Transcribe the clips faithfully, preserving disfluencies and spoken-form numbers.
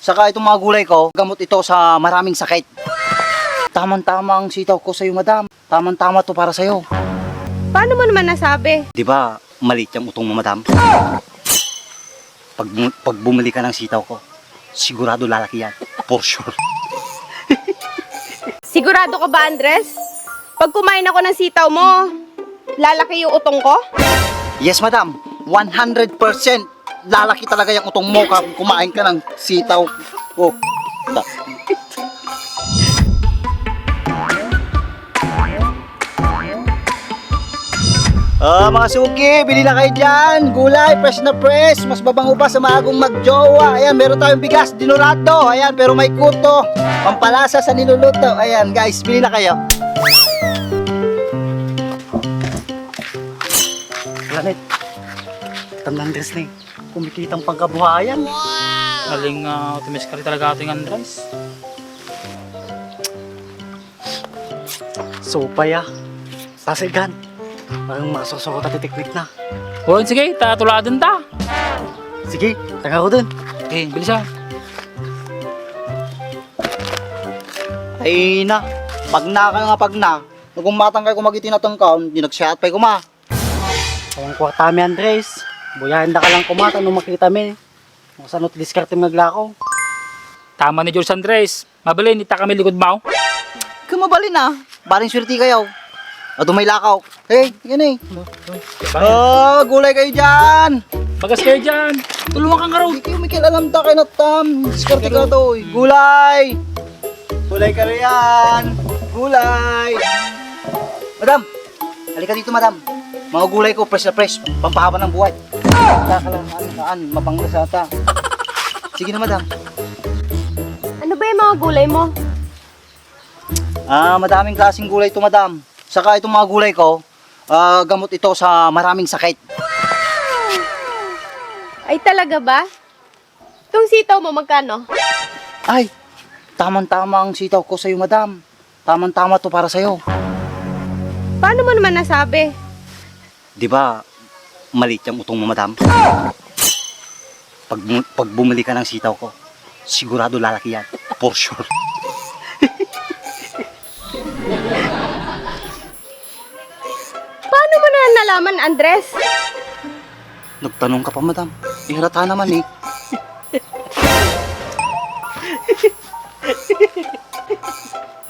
Saka itong mga gulay ko, gamot ito sa maraming sakit. Tamang-tama ang sitaw ko sa'yo, madam. Tamang-tama to para sa'yo. Paano mo naman nasabi? Di ba, maliit yung utong mo, madam? Pag, pag bumili ka ng sitaw ko, sigurado lalaki yan. For sure. Sigurado ka ba, Andres? Pag kumain ako ng sitaw mo, lalaki yung utong ko? Yes, madam. One hundred percent lalaki talaga yung utong mo kapag kumain ka ng sitaw. Oh. Ta- Ah, mga suki, bili na kayo dyan. Gulay, fresh na fresh. Mas mabango pa sa maagong magjowa. Ayan, meron tayong bigas, dinurado. Ayan, pero may kuto. Pampalasa sa niluluto. Ayan, guys, bili na kayo. Planet, tandang Dres ni. Kumikitang pangkabuhayan. Naling uh, tumiskari talaga ating Andres. Supaya. Tasigan. Parang masusuko ta ti teknik na. O, sige, ta tuladen ta. Sige, taga ko dun. Okay, bilisan. Ay na, pagna kayo nga pagna. Nagumatan kayo kumagiti na tungkaw, di nagsiat pa'y kuma. Ang kwarta mi, Andres. Buyahin da ka lang kumata no makita mi. Kung saan ti diskarte mi naglako. Tama ni George Andres. Mabalin, ita kami likod mo. Kung mabalin na. Baring swerte kayo. Adu may lakaw. Hey, yan eh. Oh, gulay kayo dyan. Bagas kayo dyan. Tulungan ka nga raw. Hindi kayo may kilalam ta kay natam. Diskarte ka to eh. Gulay. Gulay ka riyan. Gulay. Madam, halika dito, madam. Mga gulay ko, fresh na fresh. Pampahaba ng buhay. Kakalangan, kaan, mapanglas ata. Sige na, madam. Ano ba yung mga gulay mo? Ah, madaming klaseng gulay ito, madam. Saka itong mga gulay ko, ah, gamot ito sa maraming sakit. Ay, talaga ba? Itong sitaw mo, magkano? Ay, tamang-tama ang sitaw ko sa'yo, madam. Tamang-tama to para sa'yo. Paano mo naman nasabi? Di ba, maliit yung utong mo, madam? Pag, pag bumili ka ng sitaw ko, sigurado lalaki yan. For sure. Paano mo na nalaman, Andres? Nagtanong ka pa, madam. Iharata naman eh.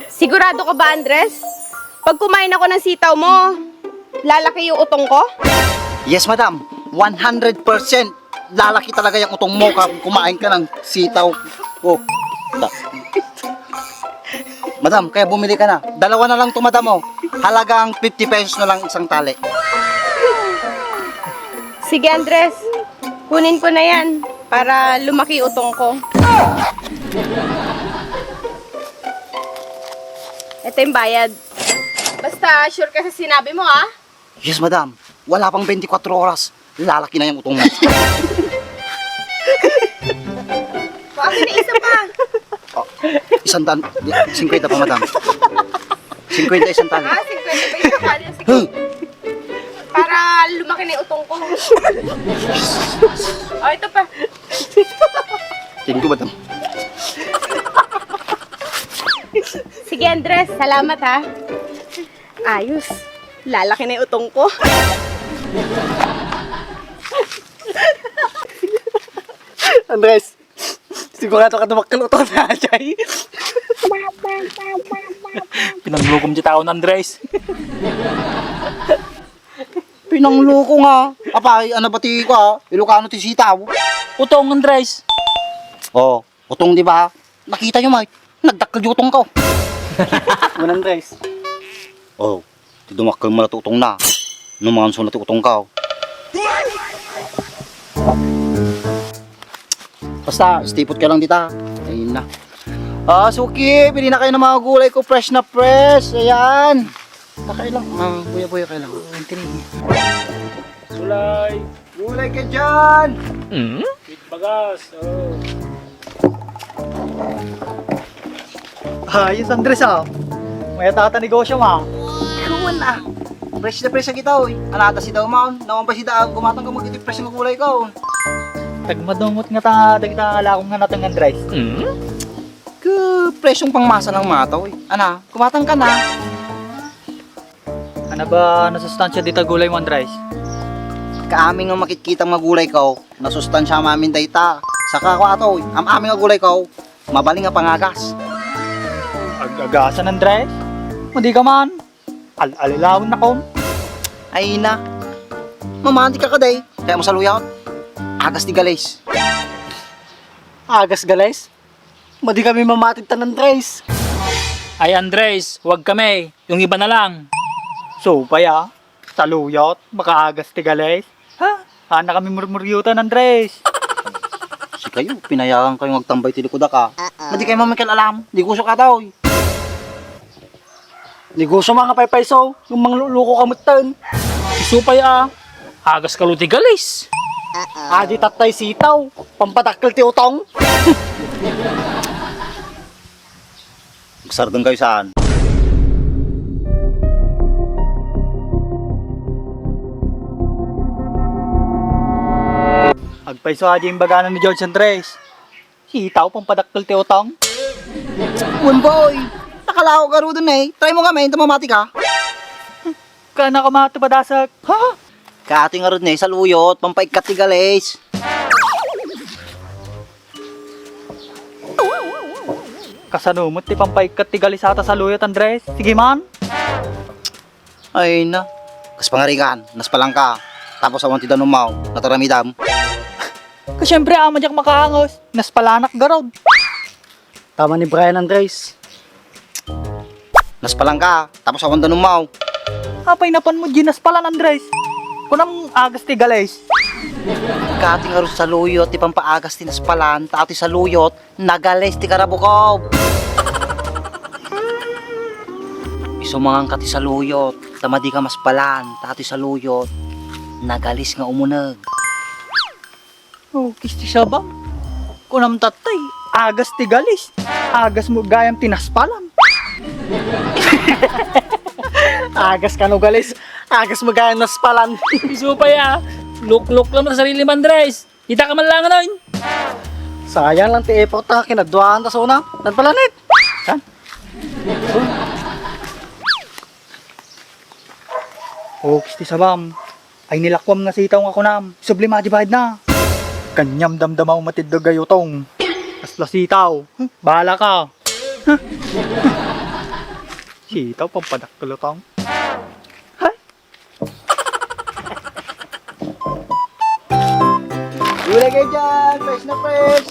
Sigurado ka ba, Andres? Pag kumain ako ng sitaw mo, lalaki yung utong ko? Yes, madam. One hundred percent lalaki talaga yung utong mo kapag kumain ka ng sitaw. Oh. Ta- Madam, kaya bumili ka na. Dalawa na lang to, madam, oh. Halagang fifty pesos na lang isang tali. Sige, Andres. Kunin ko na yan para lumaki utong ko. Ito yung bayad. Basta sure ka sa sinabi mo, ha? Yes, madam. Wala pang twenty-four oras. Lalaki na yung utong mo. Kuha ka na isa pa. Oh, isang tan-, di, singkwenta pa, madam. Singkwenta isang tali. Ah, singkwenta pa isa pa. Sige. Huh? Para lumaki na yung utong ko. Oh, ito pa. Thank you, madam. Sige, Andres. Salamat, ha. Ayos. Lalaki na yung utong ko. Andres, sigurado ka dumakkel utong na, Jay. Pinanglukom ti taon, Andres. Pinangluko nga. Apay, ano ba ti ko, ah? Ilocano ti sitaw. Utong, Andres. Oh, utong, di ba? Nakita nyo, Mike? Nagdakkel di utong ko. Unan, guys. Oh, ti dumakkel mo na ti utong na. No, manganso na ti utong ka, oh. Basta, stipot ka lang dita. Ayun na. Ah, suki, bili na kayo ng mga gulay ko. Fresh na fresh. Ayan. Takay lang. Ah, buya-buya kayo lang. Gulay. Gulay ka dyan. Bagas, oh. Ayos, Andres, ah. May tata negosyo, ma. Kuwan, ah. Fresh na fresh kita, oy. Anata si daw maon. Naman pa si daan. Gumatang ka magiging fresh ng gulay ka, oh. Nagmadungot ngata dagita alakom nga nateng, Andres. Hmm? Ke presyong pangmasa lang matoy. Ana, kumatang ka na. Ana ba nasustansya dita gulay mo, Andres? Kaaming nga makitkitam nga gulay ko, nasustansya amin dayta. Saka ko atoy, am-amin nga gulay ko, mabalin nga pangagas. Ag-agasan, Andres? Madi ka man. Al-alilawin na kon. Ay na. Mamati ka kaday. Kaya mo saluyot. Agas ti galis. Agas galis? Madi kami mamatid tan, Andres. Ay, Andres, wag kami. Yung iba na lang. Supay, ah. Saluyot, makaagas ti galis. Ha? Ana kami murmuryutan, Andres. Sikayo, pinayagan kayo agtambay ti likod ka. Madi kayo mamikel alam. Negosyo ka daw, eh. Negosyo mga paypayso, yung mangluluko ka metten. Supay, ah. Agas kalo ti galis. Adi tattay sitaw, pampadakkel ti utong. Agsardeng kayo saan? Agpayso adi imbagana ni George Andres. Sitaw, pampadakkel ti utong. Wen, boy. Nakalako garuden, eh. Try mo kami, inta mamati ka. Kana ka mati padasek. Ha? Kati ngarud ne, saluyot, pampaikkat ti galis. Kasano met ti pampaikkat ti galis ata saluyot, Andres? Sige man. Ay na. Kas pangarigan, naspalan ka. Tapos awan ti danum mo, nataramidam. Ka, siyempre, ama diak makaangas. Naspalanak garud. Tama ni Brian, Andres. Naspalan ka, tapos awan danum mo. Apay napan mo di naspalan, Andres? Kunam agas ti galis. Kati ngarud saluyot ti pampaagas ti naspalan, ta ti saluyot, nagalis ti karabukob. Isu mangan ka ti saluyot, ta madi ka maspalan, ta ti saluyot, nagalis nga umuneg. Oh, kisti sabam. Kunam tattay, agas ti galis. Agas mo gayam ti naspalan. Agas kano galis. Agas mo gayam naspalan. Isu pay, ah. Luklok lang sa sarili, Andres. Kita ka man lang, ano, yun? Sayang lang ti effort ta kinaduaan ta suna. Nagpalanit. Kan? Oh, kisti sabam. Ay nilakwam nga sitaw nga kunam. Subli madi bayad na. Kanyam damdamaw matid dagay utong. Kasla sitaw. Hmm, bahala ka. Sitaw, pampadakkel utong. Hay! Gulay kayo dyan! Fresh na fresh!